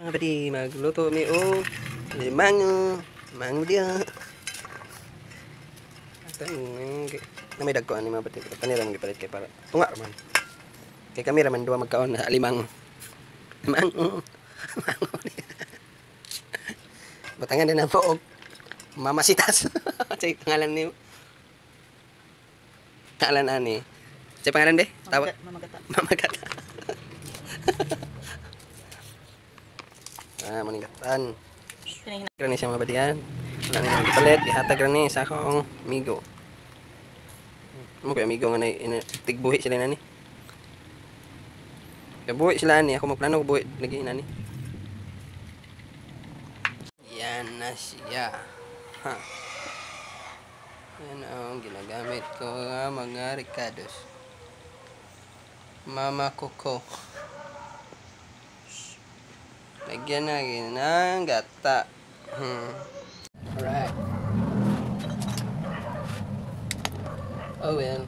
Mga badi, magluto mi og limango. Mango diya. Na may dagko ani mga badi. Panira man gipalit kay para tunga man. Kay kami ra man duha magkaon na limang. Mango. Mango diya. Batangan din na po og Mamasitas. Say pangalan ni. Pangalan ani. Say pangalan de? Tawa. Mamagata. Mamagata. Ah, maningatan. Grani siya mga badian. Wala na gipalit, gihatag grani sa akong amigo. Mo kay amigo nga na tigbuhi sila nani. Kabuhi sila ani, ako magplano buhi lagi nani. Yan na siya. Ha. Yan ang ginagamit ko nga mga rekados. Mama Coco. Lagyan natin ng gata. Alright. Oh well.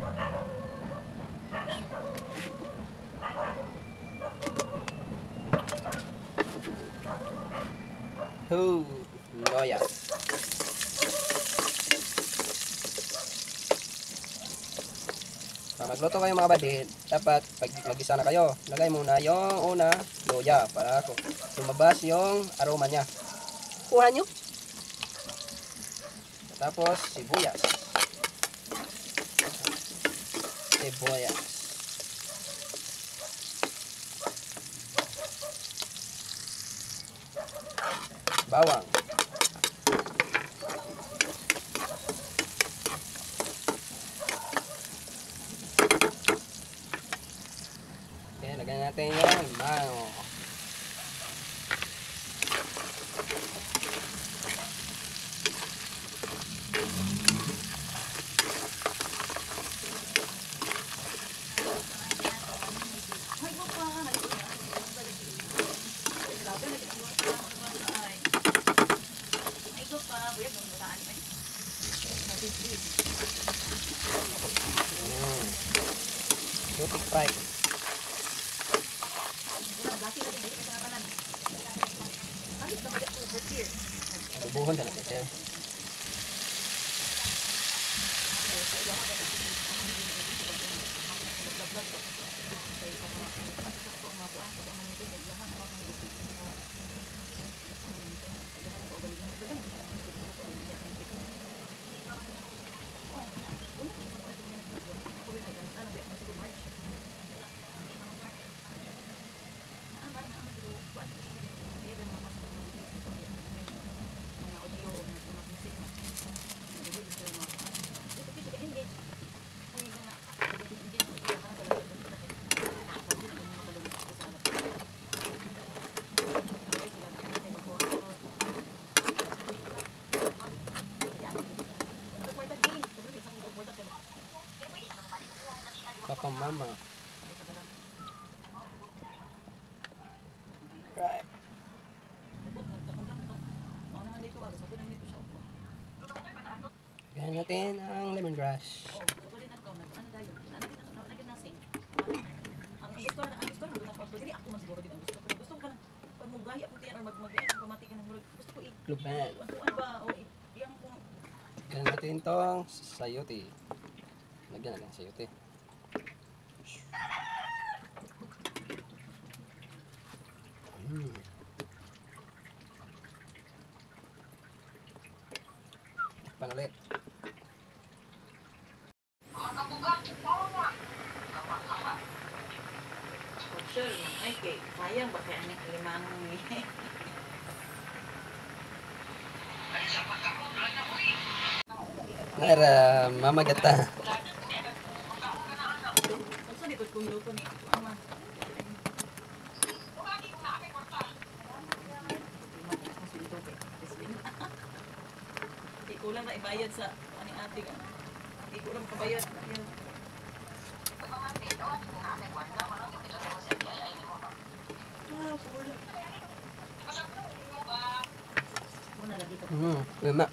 Oh, loya. Magluto kayo mga badid, dapat pag magisa na kayo, lagay muna yung una luya para lumabas yung aroma niya. Kuha nyo. Tapos sibuyas. Sibuyas. Bawang. Okay, lagyan natin yung mango. Putik fry. Bubuhon na natin siya. Papa mama. Right. Ganyan natin ang lemongrass. Luban. Ganyan natin itong sayote. Lagyan natin sayote. Takpan ulit. Sure, ay kay sayang ba kay aning limang ni. Nara mamagata. Unsa ni kung luto ni ama? Di ko lang naibayad sa aning ate. Di ko lang kabayad. Lima.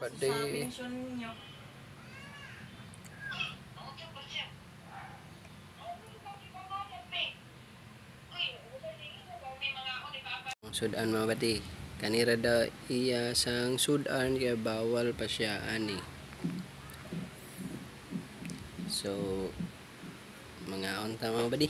Badi. Sudan, mga badi. Kanira daw iya sang sudan kaya bawal pa siya ani. So, mga unta, mga badi.